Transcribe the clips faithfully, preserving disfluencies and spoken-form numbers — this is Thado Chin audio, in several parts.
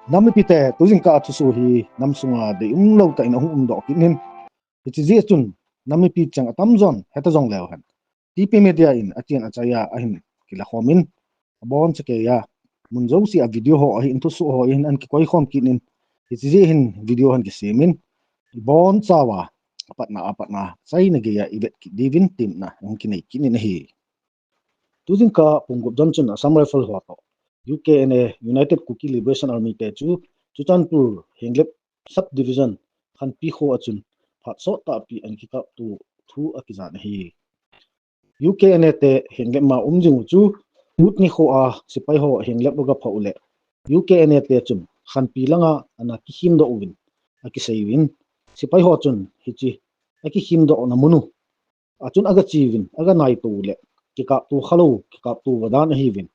Nam mipite, tujingkah a thusoh hi nam sunga deium lou tah in ahung umdoh kit in. Hiche jeh chun nam mipi cheng atamjon heta jong leu hen, T P Media in achen achai a ahin kilakhom in, abonchakeiya mun jouse a video ho ahin thusoh ho ahin ana kikoikhom kit in, hiche jeh hin video ahin kisem in, ibonchauva apatna apatna achaina geiya ivet kit diuvin temna ahung kinei kit in ahi. Tujingkah pung gup jon chun Assam Rifle ho toh U K N A, United Kuki Liberation Army te chu Churachandpur Henglep Sub Division Khanpi kho a chun phat sot tahpi ana kikapto thu akijan ahi. U K N A te Henglep ma um jing u chu Mutni kho a sepai ho Henglep aga phah u le U K N A te chun Khanpi langa ana kikhindoh uvin akisei uvin, sepai ho chun hiche akikhindohna mun u a chun aga che uvin, aga naito u le kikapto khalou, kikapto uva dan ahiuvin.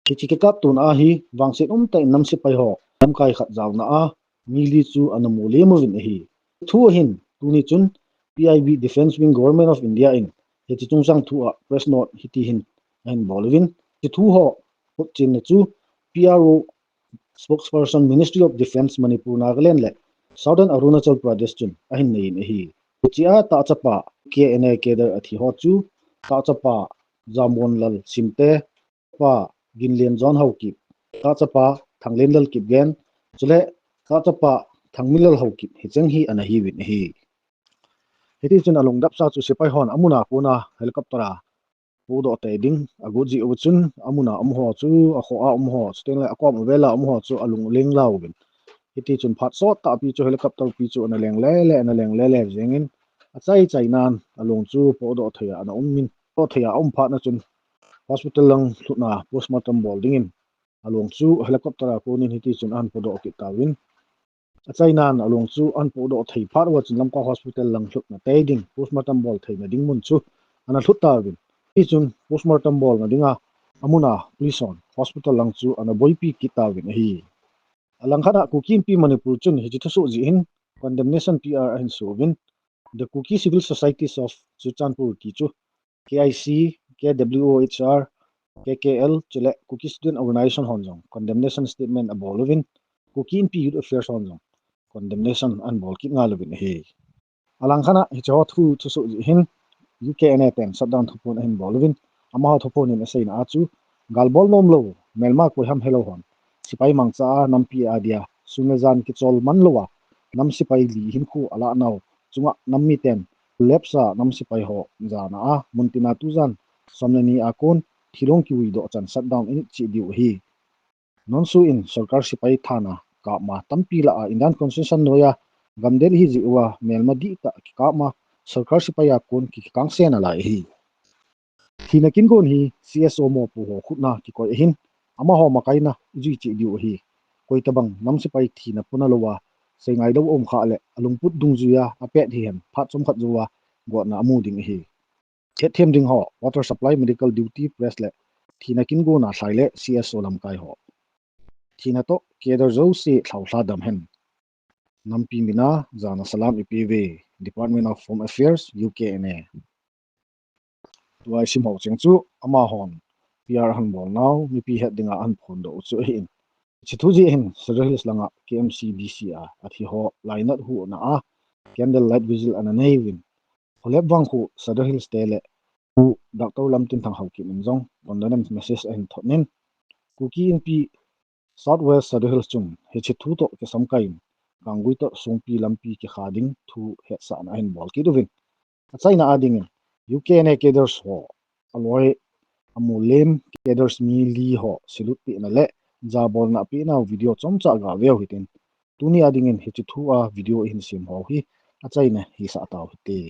Hiche kikaptona a hi vangset umtah in nam sepai ho lamkai khat jaona a mi li chu ana molem uvin ahi. Thu ahin tuni chun P I B Defence Wing Government of India in hiche chungchang thu a press note hiti hin ahin bol uvin, hiche thu ho photchenna chu P R O spokesperson Ministry of Defence Manipur, Nagaland le Southern Arunachal Pradesh chun ahin nei in ahi. Hiche a tahchapa K N A cadre athi ho chu tahchapa Jamwonlal Simte, pa Ginlianjon Haokip, tahchapa Thanglenlal Kipgen, chule tahchapa Thangminlal Haokip hicheng hi ana hiuvin ahi. Hiti chun alungdapsa chu sepai hon amun a kona helicopter a pohdoh tei ding agot jeh uva chun amun a um ho chu, akhoh a um ho, chuteng le akom avel a um ho chu alung leng lauvin. Hiti chun phat sot tahpi chu helicopter pi chu ana leng lele, ana leng lele jengin, achai chainan alung chu pohdoh thei a ana um in, pohdoh thei a aum phat na chun hospital lang lhutna postmortem bol dingin alung chu helicopter a konin hiti chun ahin pohdoh kit tauvin. Achainan alung chu ahin pohdoh thei phat uva chun Lamka Hospital lang lhutna tei ding, postmortem bol theina ding mun chu ana lhut tauvin. Hiti chun postmortem bolna dinga amun a police hon hospital lang chu ana boipi kit tauvin ahi. Alangkhat a Kuki Inpi Manipur chun hiche thusoh jeh hin condemnation P R ahin soh uvin, The Kuki Civil Societies of Churachandpur ti chu K I C, K W O H R, K K L, chule Kuki Student Organisation hon jong condemnation statement abol uvin, Kuki Inpi Youth Affairs hon jong condemnation ahin bol kit ngal uvin ahi. Alangkhat a hiche ho thu thusoh jeh hin U K N A ten shutdown thuphon ahin bol uvin, amaho thuphon in aseina a chu, galbol nomlou, melma koiham helou hon sepai mangcha a nampi a dia sun le jan kichol man louva nam sepai li hinkho alah nau chunga nam miten lepsa nam sepai ho jana a muntina tujan som le ni a kon thilong kivuidoh chan shutdown in cheh diu ahi. Non Suu in sorkar sepai thina kapma tampi lah a Indian Constitution noiya gamdel ahi jeh uva melma dihtah kikapma sorkar sepai a kon kikangse nalai ahi. Thina kin gon hi C S O mopo ho khutna kikoi ahin, amaho makaina ijui cheh diu ahi. Koitabang nam sepai thina puna louva seingailou aum khah le alungput dungjuiya apet hihen phat chomkhat jouva gotna amu ding ahi. Hetthem ding ho, water supply, medical duty, press le thina kin gona lhai le C S O lamkai ho. Thina toh cadre jouse lhaolha dam hen. Nampi mina jana salam ipe uve, Department of Home Affairs, U K N A. Tua isim ho cheng chu amahon P R ahin bol nau, mipi het dinga ahin phondoh u chu ahin. Hiche thu jeh hin Sadar Hills langa K M C D C a athi ho lainat huhna a candle light vigil ana nei uvin. Kholep vang khu Sadar Hills te le Pu Doctor Lamtinthang Haokip in jong condolence message ahin thot in, Kuki Inpi South West Sadar Hills chun hiche thu toh kisamkai in Kanggui toh Songpi lampi kikha ding thu hetsahna ahin bol kit uvin. Achaina a dingin U K N A cadres ho aloi amolem cadres mi li ho salute pehna le jabolna pehna video chomcha gaveu hitin. Tuni a dingin hiche thu a video ihin sem ho hi achaina hisah tau hite.